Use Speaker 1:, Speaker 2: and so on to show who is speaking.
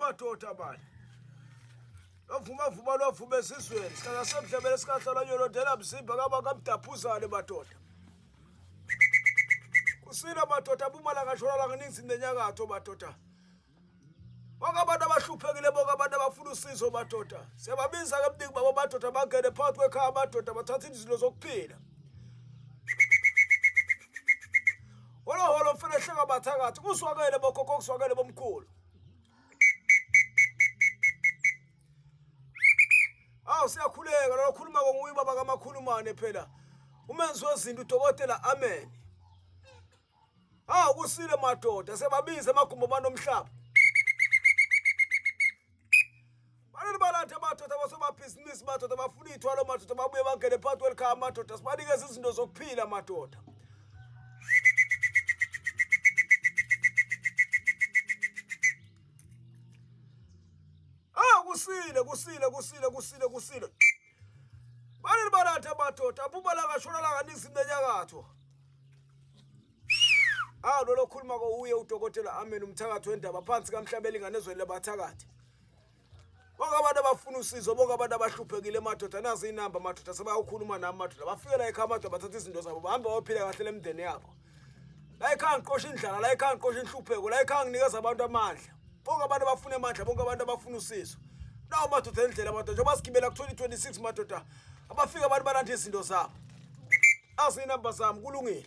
Speaker 1: madoda bani. Lovuma vuma lovuma esizweni, sihlala semhlabeni sikahlala nyolodela mzimba kaba kamdaphuzane madoda. Kusile madoda bumalanga shonalanga ningizimu nenyakatho madoda. Bonke abantu abahluphekile bonke abantu abafuna usizo madoda. Siyababiza ke mniki babo madoda bangene phakathi kwekhaya madoda bathathe izinto zokuphila. Holo holo mfana hleka bathakathi kuzwakele bokhokho kuzwakele bomkhulu. Awu siyakhuleka lo khuluma konguye ubaba kaMakhulumane phela. Umenzi wezinto udokotela amen. Hawu kusile madoda sebabiza amagumbi abantu omhlaba. Balele balathe madoda abasomabhizinisi madoda bafuna iy'thwalo madoda babuye bangene phakathi kwelikhaya madoda sibanikeze izinto zokuphila madoda. Ah kusile kusile kusile kusile kusile. Balele balathe madoda abubalanga shonalanga nizimbe enyakatho. Ah lo lokhuluma ko uye udokotela amen umthakathi wendaba phansi kamhlaba elingane ezweni labathakathi. Bonke abantu abafuna usizo bonke abantu abahluphekile madoda nazi inamba madoda sebayokhuluma nami madoda bafike la ekhaya madoda bathatha izinto zabo bahambe bayophila kahle lemndeni yabo. La ekhaya ngiqosha indlala la ekhaya ngiqosha inhlupheko la ekhaya nginikeza abantu amandla. Bonke abantu abafuna amandla bonke abantu abafuna usizo. Nawo madoda endlela madoda njengoba sigibela ku-2026 madoda abafika abantu balanda izinto zabo. Azi inamba zami kulungile.